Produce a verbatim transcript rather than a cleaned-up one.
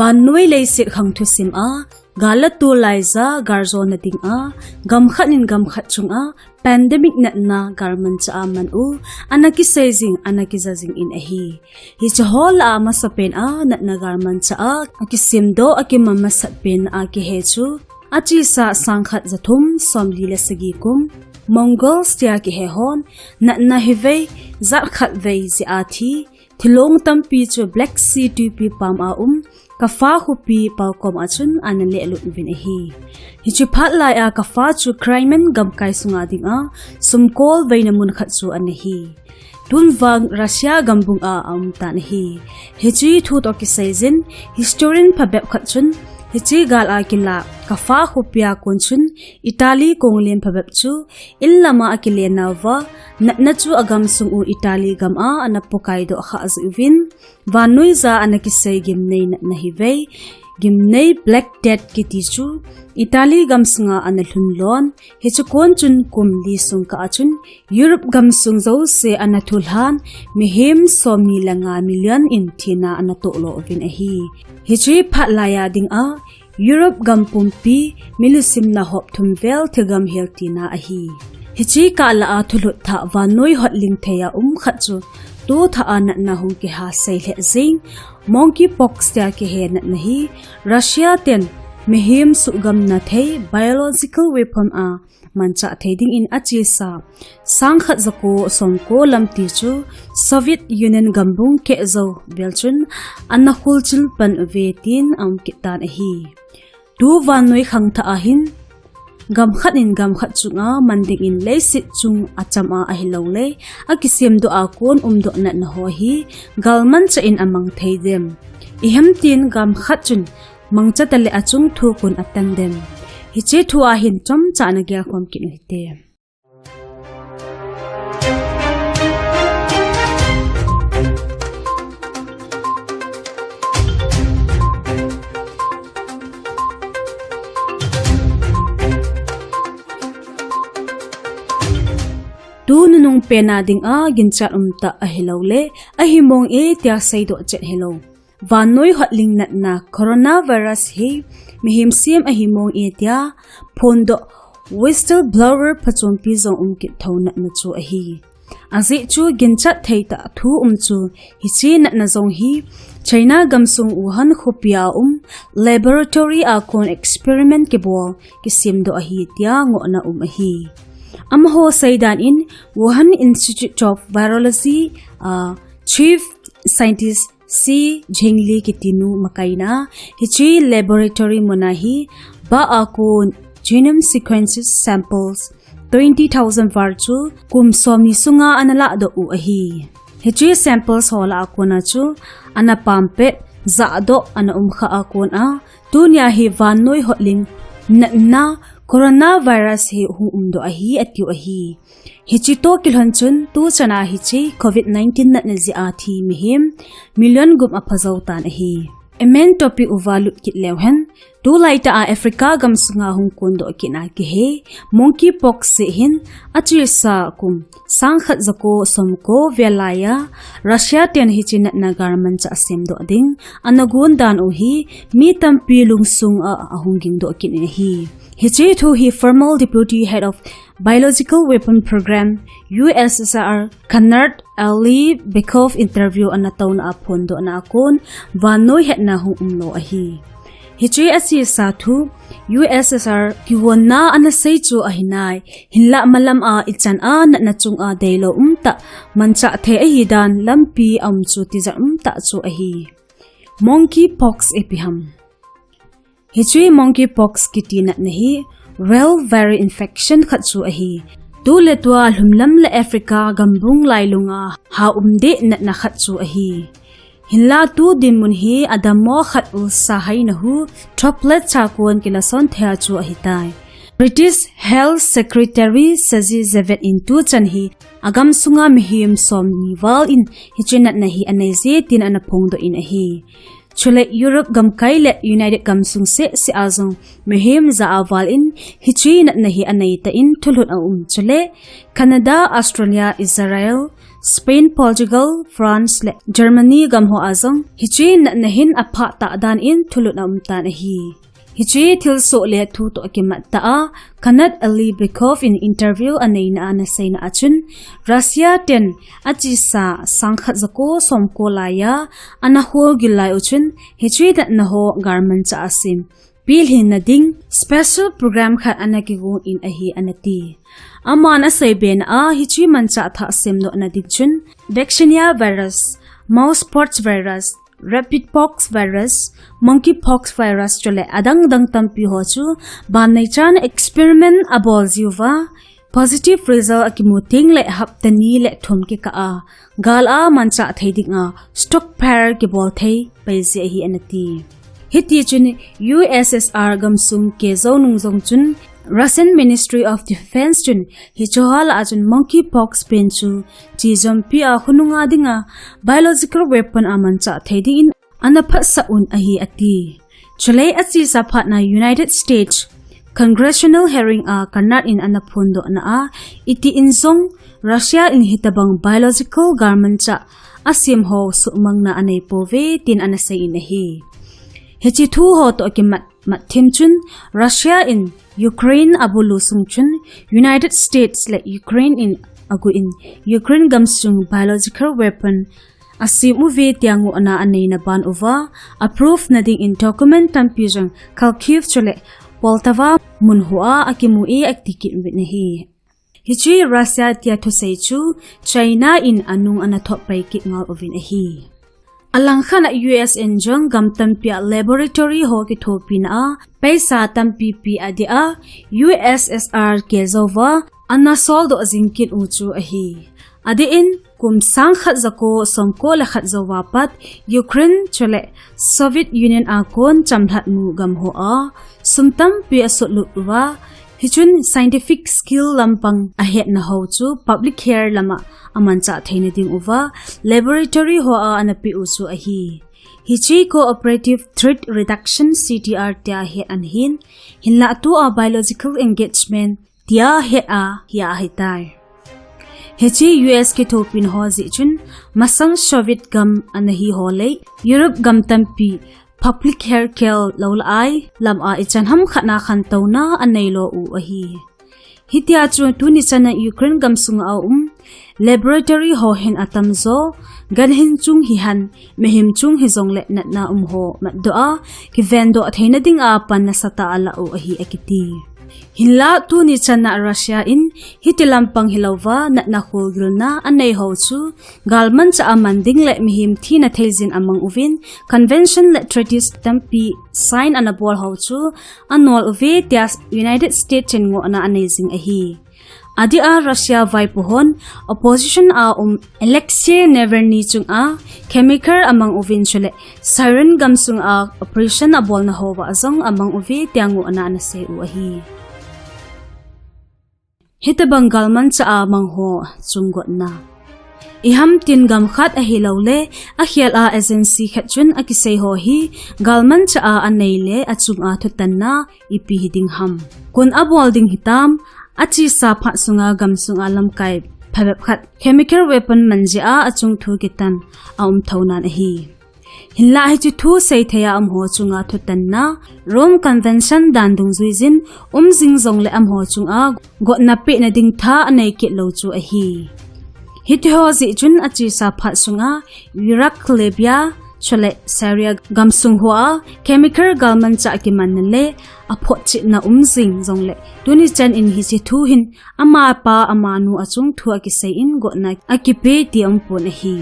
Vannoi leiset khang thusim a, gal le tol laija galjona dinga, gam khat in gam khat chunga pandemic natna galmanchah a man u, ana kisei jing, ana kija jing in ahi. Hiche ho lah a masapen a natna galmanchah a akisemdoh, akimang masat pen a kihe chu, achesa sangkhat jathum somli le sagi kum, Mongols tia kihe hon natna hivei, jat khat vei jeh a thi, thilong tampi chu Black Sea twipi pam a um Kaffa khopi palkom a chun ana lehlut uvin ahi. Hiche phat laiya Kaffa chu Crimean gamkai sunga dinga sumkolveina mun khat chu ana hi. Tun vang Russia gambung a aum tan ahi. Hiche thu toh kisei jin, historian phabep khat chun, hiche gal a kilah Kaffa khopia kon chun Italy konglen phabep chu inlama akilen nauva, natna chu agamsung u Italy gam a ana pokaidoh khah jeh uvin, vannoija ana kisei gimnei natna hivei, gimnei Black Death kiti chu Italy gamsunga ana lhun lon, hiche kon chun kum li sung kah a chun Europe gamsung jouse ana thulhan, mihem somni le nga million in thina ana tohlo uvin ahi. Hiche phat laiya dinga Europe gam pumpi milusim na hop thum vel thilgam hel tina ahi. Hiche kah lah a thulhut thah vannoi hotling thei a um khat chu tuthah a natna hung kiha sei lheh jing, monkeypox tia kihe natna hi Russia ten mihem suhgamna thei biological weapon a manchah thei dingin achesa sangkhat jako somko lam ti chu Soviet Union gambung kehjou vel chun ana khulchil pan uve tin aum kit tan ahi. Tu vannoi khangthah a hin gam khat in gam khat chunga man dingin leiset chung acham a ahilouleh akisemdoh a kon umdoh natna ho hi galmanchah in amang thei dem? Ihem tin gam khat chun mangcha tale achung thu kon atan dem? Hiche thu a hin chomcha ana gelkhom kit u hite. Tu nunung pena dinga ginchat umtah ahilouleh ahimong e tia seidoh chet hilou, vannoi hotling natna coronavirus hi mihem sem ahimong e tia phondoh whistleblower phachompi jong um kit thou natna chu ahi. Ajeh chu ginchat theitah thu um chu hiche natna jong hi China gamsung Wuhan khopia um laboratory a kon experiment kibol kisemdoh ahi tia ngohna um ahi. Amaho seidan in Wuhan Institute of Virology a Chief Scientist Shi Zhengli kitinu makaina, hiche laboratory muna hi bah a kon genome sequences samples twenty thousand val chu kum somni sunga ana lahdoh u ahi. Hiche samples ho lah a kona chu ana pampet jahdoh ana umkhah a kona tunia hi vannoi hotling natna coronavirus hi hung umdoh ahi atiu ahi. Hiche toh kilhon chun tuchana hiche covid nineteen natna jeh a thi mihem million gup aphajou tan ahi. Amen topic uva lut kit leu hen, tulaitah a Africa gamsunga hung kondoh kitna kihe monkeypox jeh hin achesa kum sangkhat jako somko vel laiya Russia ten hiche natna galmanchah asemdoh ding ana gon dan u hi mi tampi lungsung a ahung gingdoh kit in ahi. Hiche thu hi former Deputy Head of Biological Weapon Program, U S S R, Kenneth L. Bikov interview ana touna a phondohna a kon vannoi hetna hung umlou ahi. Hiche achesa thu U S S R kivonna ana sei chu ahinai, hinlah malam a ichan a natna chunga deilou umtah manchah thei ahidan lampi aum chu tijat umtah chu ahi. Monkeypox ipi ham? Hiche monkeypox kiti natna hi real viral infection khat chu ahi. Tuletua lhumlam le Africa gambung lailunga ha umdeh natna khat chu ahi. Hinla tu dinmun hi adammo khat ulsa haina hu droplet cha kon kilason thei a chu ahitai. British Health Secretary Sajid Javid in tuchan hi agamsunga mihem somni val in hiche natna hi anei je tin ana phongdoh in ahi. Chule Europe gamkai le United gamsung sehseh a jong mihem ja a val in hiche natna hi anei tan thulhut aum. Chule Canada, Australia, Israel, Spain, Portugal, France le Germany gam ho a jong hiche natna hin aphah tah dan in thulut aum tan ahi. Hiche thilsoh le thu toh akimat tah a, Kanat Ali Bykov in interview aneina a ana seina a chun, Russia ten achesa sangkhat jako somko laiya ana holgil lai u chun, hiche natna ho galmanchah a sem pilhinna ding special program khat ana kigong in ahi ana ti. Aman asei bena a hiche manchah thah semdohna ding chun, vaccinia virus, mousepox virus, rabbit pox virus, monkey pox virus chule adang dang tampi ho chu banneichan experiment abol jiuva, positive result akimu tengle hapta ni le thum kikah a gal a manchah thei dinga stockpile kibol thei pai ji ahi ana ti. Hiti chun U S S R gamsung kejou nung jong chun Russian Ministry of Defense chun hicheho lah a chun monkey pox pen chu chijompi a khonunga dinga biological weapon a manchah thei dingin ana phatsah un ahi ati. Chule achesa phatna United States Congressional hearing a Kanat in ana phondohna a, iti in jong Russia in hitobang biological galmanchah asem ho suhmangna anei pouve tin ana sei in ahi. Hiche thu ho toh akimat mat them chun Russia in Ukraine abulu sung chun United States le Ukraine in agu in Ukraine gamsung biological weapon asem uve tia ngohna aneina ban uva, approve na dingin document tampi jong Kharkiv chule Poltava mun ho a akimu e ati kit uvin ahi. Hiche Russia tia thusei chu China in anung ana thop pai kit ngal uvin ahi. Alangkhat a U S in jong gam tampi a laboratory ho kithopina a paisa tampi pe adeh a U S S R kejouva ana soldoh jing kit u chu ahi. Adeh in kum sangkhat jako somko le khat jouva pat Ukraine chule Soviet Union a kon chamlhat mu gam ho a sum tampi asotlut uva, hichun scientific skill lampang ahetna ho chu public health lama amanchah theina ding uva laboratory ho a ana pe u chu ahi. Hiche Cooperative Threat Reduction, C T R, tia het ana hin, hinlah tua biological engagement tia het ahi ahitai. Hiche U S kithopina ho jeh chun masang Soviet gam ana hi ho le Europe gam tampi public health care lou lah a lam a ichan ham khat na khantouna anei lou u ahi. Hitia chu tuni chan a Ukraine gamsunga um laboratory ho hin atamjo, ganhing chung hihen, mihem chung hijongle natna um ho matdoh a kivendoh theina dinga pan nasatah a alah u ahi akiti. Hinlah tuni chan a Russia in hiti lampang hilouva natna kholgilna anei ho chu galmanchah a man ding le mihem thina theijin amang uvin, convention le treaties tampi sign ana bol ho chu anol uve tia United States in ngohna anei jing ahi. Adeh a Russia vaipo hon opposition a um Alexei Navalny chunga chemical amang uvin chule Syria gamsunga operation abolna houva jong amang uve tia ngohna ana sei u ahi. Hitobang galmanchah a mang ho chung gotna. Iham tin gam khat ahiloule akhel a agency khat chun akisei ho hi galmanchah a anei le achunga thutanna ipi hiding ham. Kon abol ding hitam, achesa phat sunga gamsunga lamkai phabep khat chemical weapon man jeh a achung thu kitan aum thounan ahi. Hinlah hiche thu seithei a um ho chunga thutanna, Rome Convention dan dungjuijin um jing jongle amaho chunga gotna pehna ding tha anei kit lou chu ahi. Hitiho jeh chun achesa phat sunga Iraq, Libya, chule Syria gamsung hoa chemical galmanchah kimanna le aphotchetna um jing jongle tuni chan in hiche thu hin amapa amanu achung thu akisei in gotna akipe ti aumpon ahi.